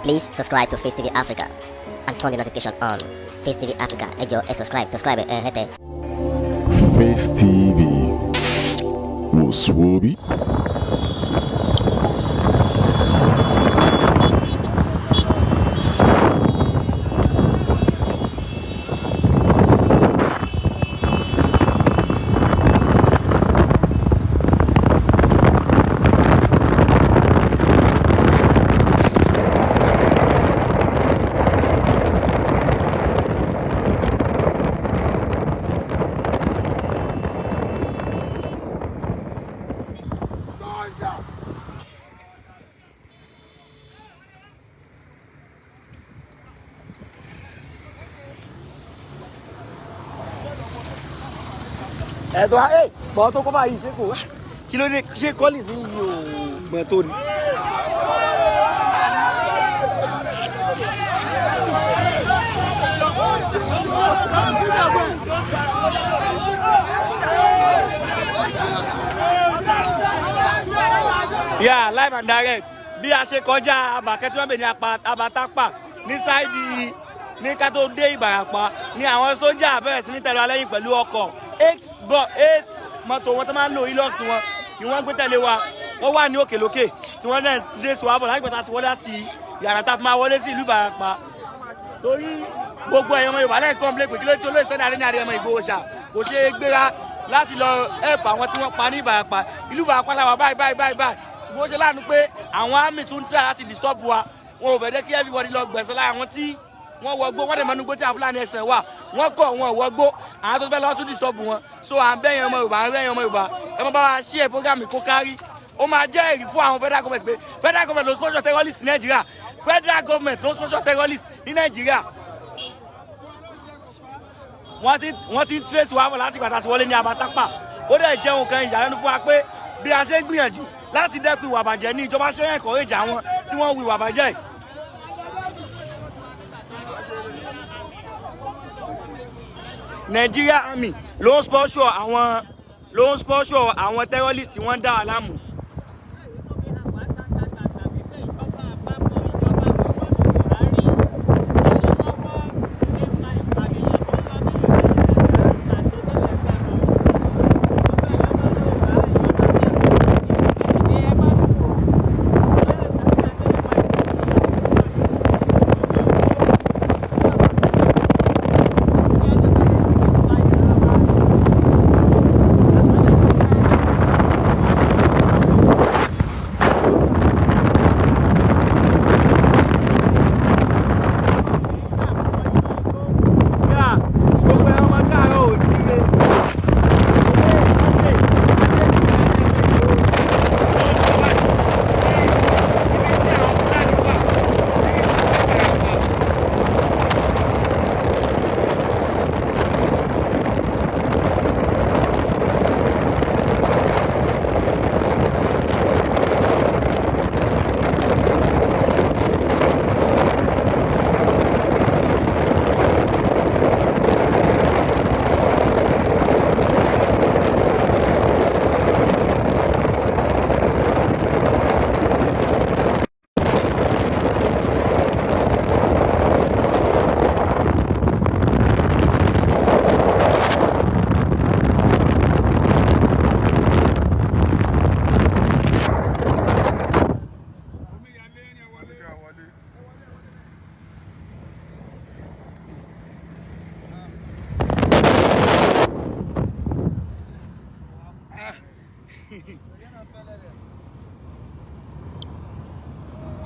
Please subscribe to Face TV Africa and turn the notification on. Face TV Africa, ẹ jọ̀ọ́, ẹ subscribe, subscribe ẹ hẹ́tẹ̀. Face TV wò sùwòbí. Ẹ̀tọ́ ẹ̀ bọ̀ tó kọ́ báyìí, ṣé kò wá? Kí ló dé? Ṣé kọ́lì sí yìí ò gbọ̀n tó ni? Yeah, live and direct. Bí a ṣe kọjá abàkẹ́ tí wọ́n bè ní Abatapa ní side ní ká tó dé Ìbàràpá ní àwọn sójà bẹ̀rẹ̀ sí ní tẹ̀lé wa lẹ́yìn pẹ̀lú ọkọ̀ eight mọ́tò wọn tó máa ń lò, Hilux wọn ni wọ́n gbé tẹ̀lé wa. Wọ́n wà ní òkè lókè tí wọ́n náà trace wa bọ̀ láti gbàtà sí wọlé láti yàrá tá a fi máa wọlé sí ìlú Ìbàràpá. Torí gbogbo ẹ̀yàn ọmọ Yorùbá lẹ́yìn complain pé kí ló tí olóyè Sunday Adéníyì Adéyẹmọ Ìgbòho ṣá kò ṣe é gbéra láti lọ help àwọn tí wọ́n pa ní Ìbàràpá. Ìlú Ìbàràpá làwà báyìí báyìí báyìí báyìí, ṣùgbọ́n ó ṣe láàánú pé àwọn army tún ń try láti disturb wa. Wọn ò fẹ́ jẹ́ kí everybody lọ gbẹ̀sán lára àwọn tí wọ́n wọgbó. Wọ́n dẹ̀ mọ́nú gbó tí àwọn Fúlàní ẹ̀sìn wà. Wọ́n kọ̀ wọn wọgbó, àwọn tó fẹ́ lọ́wọ́ tún disturb wọn. So à ń bẹ̀yẹn ọmọ Yorùbá, à ń rẹ̀yìn ọmọ Yorùbá, ẹ máa bá wa share program kó kárí. Ó máa jẹ́ èrì fún àwọn federal government pé federal government ló sponsor terrorist ní Nàìjíríà. Federal government ló sponsor terrorist ní Nàìjíríà. Wọ́n ti ń trace wa bọ̀ láti gbàtà sí wọlé ní Abatapa. Ó dẹ̀ jẹ́ nǹkan ìyàlẹ́nu fún wa pé bí a ṣe ń gbìyànjú láti dẹ́kun ìwà bàjẹ́ ní ìjọba ṣe ń encourage àwọn tí wọ́n ń hu ìwà bàjẹ́ yìí. Nigeria Army ló ń sponsor àwọn terrorist tí wọ́n ń dá wa láàmú. Yeah, gbogbo ẹ̀rọ ọmọ káàárọ̀ oòjíire.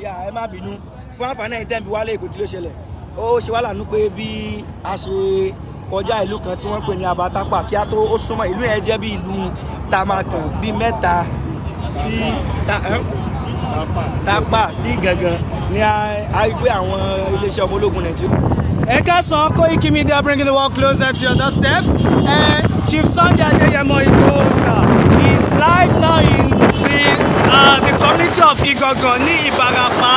Yà, ẹ má bínú. Fún àǹfààní ẹ̀yin tẹ́ǹbì wálé ìpè, kí ló ṣẹlẹ̀? Ó ṣe wá lànà pé bí a ṣe kọjá ìlú kan tí wọ́n ń pè ní Abatapa kí á tó ó súnmọ́ ìlú yẹn, jẹ́ bí ìlú tamakan bíi mẹ́ta sí Tápà sí gangan ní a rí pé àwọn iléeṣẹ́ ọmọ ológun Nàìjíríà. Ẹ káàsán, Koiki Media, bringing the world closer to your doorsteps. Chief Sunday Adeyemo Igboho is live now in the community of Igangan ní Ìbàràpá.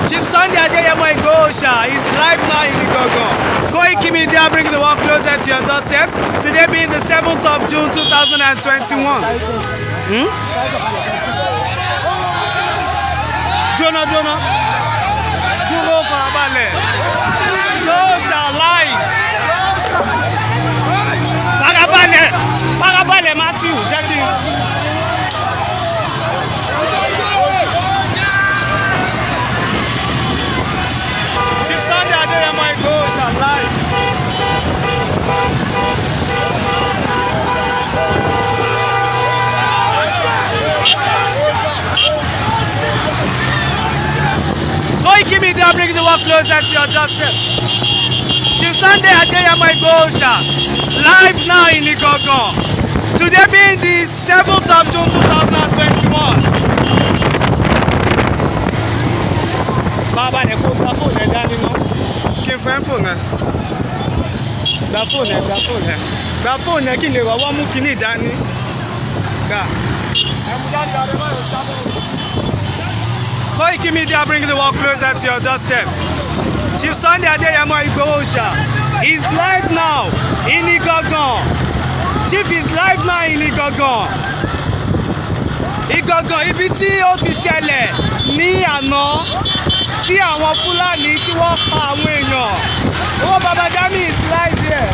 Chief Sunday Adeyemo Igboho is live now in Igangan. Koiki Media, bringing the world closer to your doorsteps. Today being the 7th of June 2021. Hmm? Jonah, Jonah. Ṣẹlẹ̀? Ìgbòho ṣà live. Farabalẹ̀, farabalẹ̀, Matthew, jẹ́ kí n. Chief Sunday Adeyemo Igboho ṣà live. Koiki Media, bring the world closer to your doorstep. Chief Sunday Adeyemo Igboho Oòṣà live now in Igangan. Today being the 7th of June 2021. Bàbá rẹ̀ kó gba fóònù ẹ̀ dání ná. Kí n fún ẹ fóònù ẹ. Gba fóònù ẹ, gba fóònù ẹ. Gba fóònù ẹ kí n lè rọwọ́ mú kíní ìdání. Gbà. Koiki Media, bring the world closer to your doorsteps. Chief Sunday Adeyemo Igboho Oòṣà is live now in Igangan. Chief is live now in Igangan. Igangan, ibi tí ó ti ṣẹlẹ̀ ní àná tí àwọn Fúlàní tí wọ́n pa àwọn èèyàn. Owó Baba Dami is live here.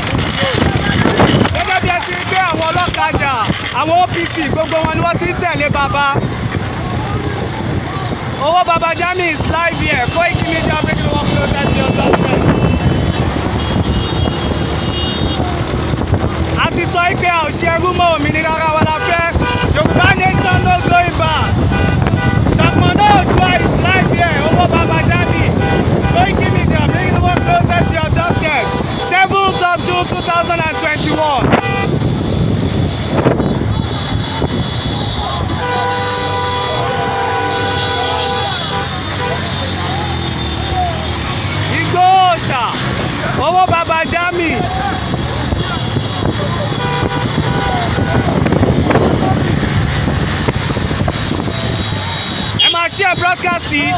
Gẹ́gẹ́ bí ẹ ti rí pé àwọn ọlọ́kadà, àwọn OPC, gbogbo wọn ni wọ́n ti ń tẹ̀lé bàbá. Owó Baba Jami is live here. Koiki Media, bring the world closer to your doorstep. A ti sọ pé a ò ṣe ẹrú mọ́, òmìnira ara wa la fẹ́. Yorùbá nation, no going back. Ṣàpọ̀nà Oòduà is live here. Owó Baba Jami. Koiki Media, bring the world closer to your doorstep. 7th of June 2021. Ìgbòho Òòṣà, Owó Baba Jami. Ẹ máa share broadcast yìí.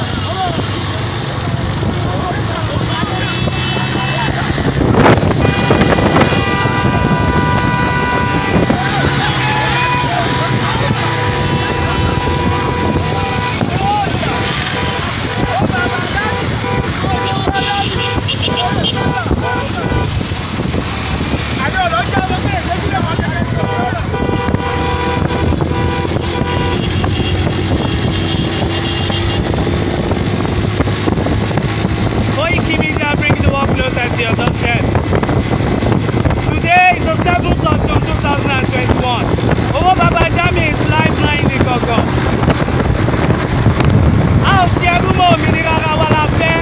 Koiki Media, bring the world closer to your doorsteps. Today is the 7th of June 2021. Owó Baba Jami is live now in Igangan. A ò ṣe ẹrú mọ́, òmìnira ara wa la fẹ́.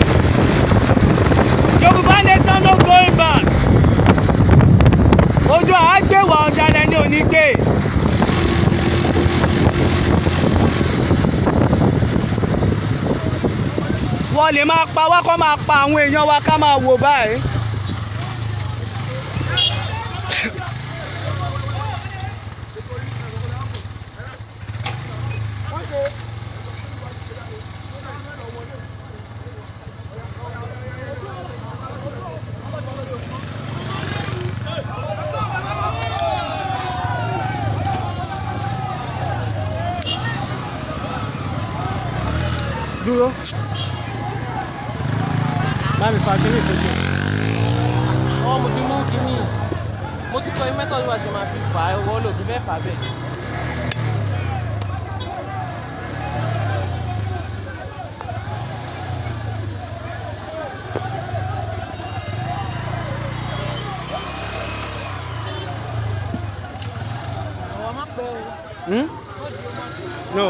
Yorùbá nation, no going back. Ojú àágbéwà ọ̀dàlẹ̀ ni ò ní gbé. Wọ́n lè máa pa wá, kó máa pa àwọn èèyàn wa, ká máa wò báyìí. Dúró, bá mi fa kíní sókè. Ọwọ́ mo fi mú kínní, mo ti kọ́ mẹ́tọ̀ bí wàá ṣe máa fi fà á, ọwọ́ lòdì bẹ́ẹ̀ fà bẹ́ẹ̀. Ọwọ́ má pẹ́ o. No.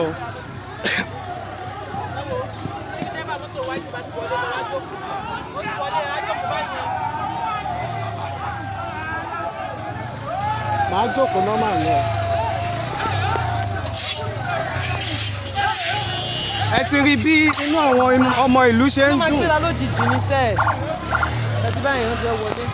Ẹ wo, kí dẹ́bà mọ́tò white bá ti wọlé lọ wá jókòó, ó ti wọlé, á jókòó báyìí. Màá jókòó normal lọ. Ẹ ti rí bí inú àwọn ọmọ ìlú ṣe Ó ń máa dùn. gbéra lójijì ní sẹ́ẹ̀ ẹ ti báyìí, ó ti fẹ́ wọlé.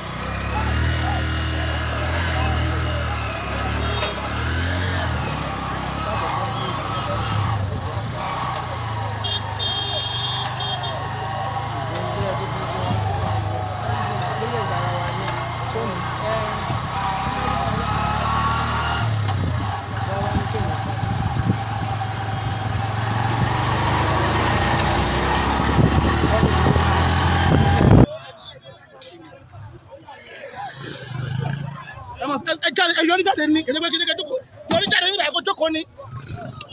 Yọrí jáde ní kẹ̀lẹ́ pé kíní kẹ́ jókòó, yọrí jáde nígbà kó jókòó ni.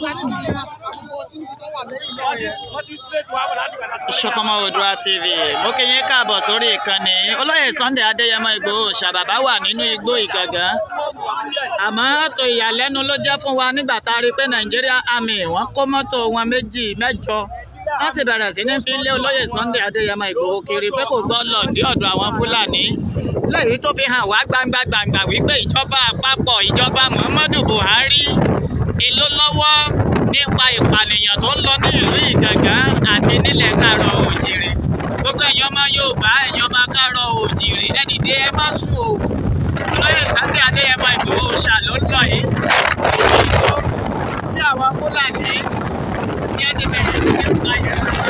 Wọ́n ti trace wa bọ̀ láti gbàdá. Ṣọkọmọ Oòduà TV, mo kí yín káàbọ̀ sórí ìkànnì. Olóyè Sunday Adéyẹmọ Ìgbòho ṣàbàbá wà nínú igbó Ìgàngán, àmọ́ tó ìyàlẹ́nu ló jẹ́ fún wa nígbà tá a rí i pé Nàìjíríà Army wọ́n kó mọ́tò wọn méjì mẹ́jọ, wọ́n sì bẹ̀rẹ̀ sí ní fi lé olóyè Sunday Adéyẹmọ Ìgbòho kiri pé kò gbọ́ lọ dé ọ̀dọ̀ àwọn Fúlàní, lẹ́yìn tó fi hàn wá gbangba gbangba wípé ìjọba àpapọ̀, ìjọba Muhammadu Buhari ìlú lọ́wọ́ nípa ìpànìyàn tó ń lọ ní ìlú Ìgàngán àti nílẹ̀ káàárọ̀ oòjíire. Gbogbo ẹ̀yin ọmọ Yorùbá, ẹ̀yin ọmọ káàárọ̀ oòjíire, ẹ dìde, ẹ má sùn o. Olóyè Sunday Adéyẹmọ Ìgbòho ṣà ló ń lọ yìí tí àwọn Fúlàní ní ẹ ti bẹ̀rẹ̀ sí ní pa ìran wa.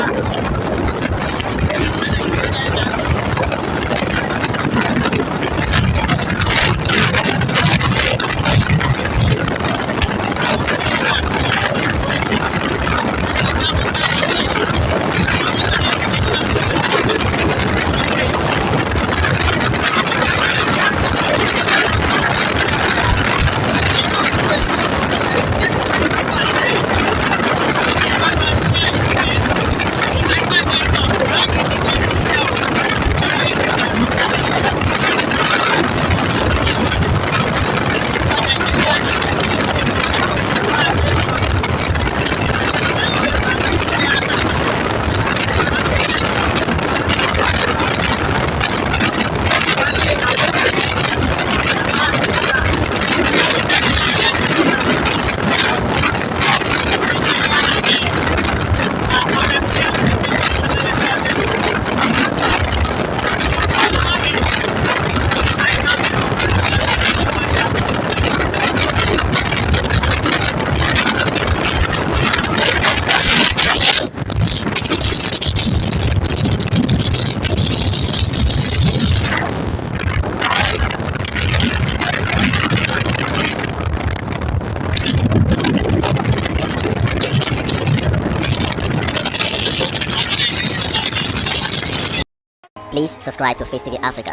Please subscribe to Face TV Africa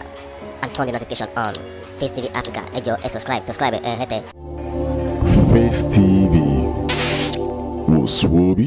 and turn the notification on. Face TV Africa, ẹ jọ̀ọ́, ẹ subscribe, subscribe ẹ hẹ́tẹ̀. Face TV was Swoby.